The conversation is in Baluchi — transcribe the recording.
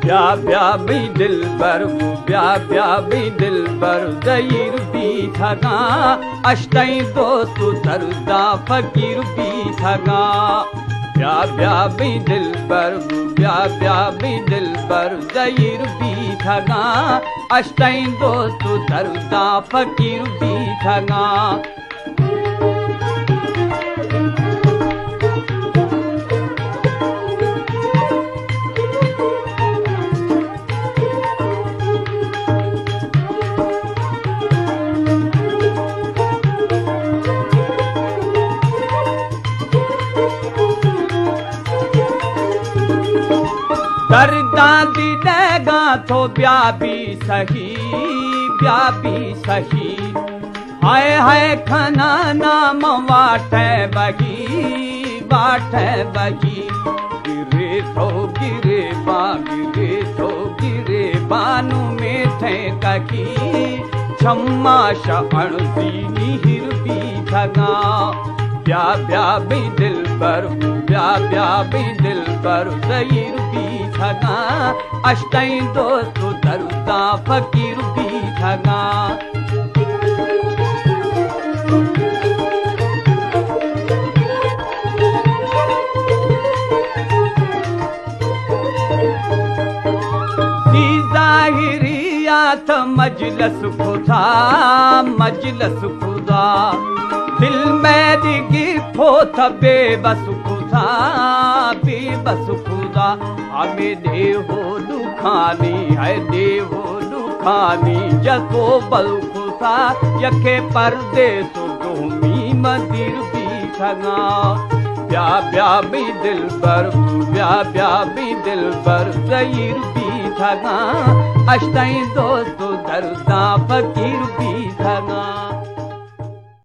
بیا بیا بی دلبر، بیا بیا بی دلبر، زہیر بیتگاں، اشتئیں دوست و درداں فقیر بیتگاں۔ بیا بیا بی دلبر، بیا بیا بی دلبر، زہیر بیتگاں، اشتئیں دوست و درداں فقیر بیتگاں۔ درداں دیدگاں تو بیا بی سہی، بیا بی سہی۔ ہائے ہائے کناں نام واٹئے بگی، واٹئے بگی۔ گرے تو گرے با، گرے تو گرے بانو میٹھیں ککی۔ چماش اڑزی نہر بیتگاں۔ بیا بیا بی دلبر، بیا بیا بی دلبر، زہیر بیتگاں۔ اشتئیں دوست و درداں فقیر بیتگاں۔ زی زاہریات مجلس کتا، مجلس کتا۔ دل مئے دگی پوت بے بس کتا، بے بس کتا۔ ہمے دیہو دکانی، ہے دیہو دکانی، جتو بل کتا، یکے پردیس و دومی مدیر بیتگاں۔ بیا بیا بی دلبر، بیا بیا بی دلبر، زہیر بیتگاں۔ اشتئیں دوست و درداں فقیر بیتگاں۔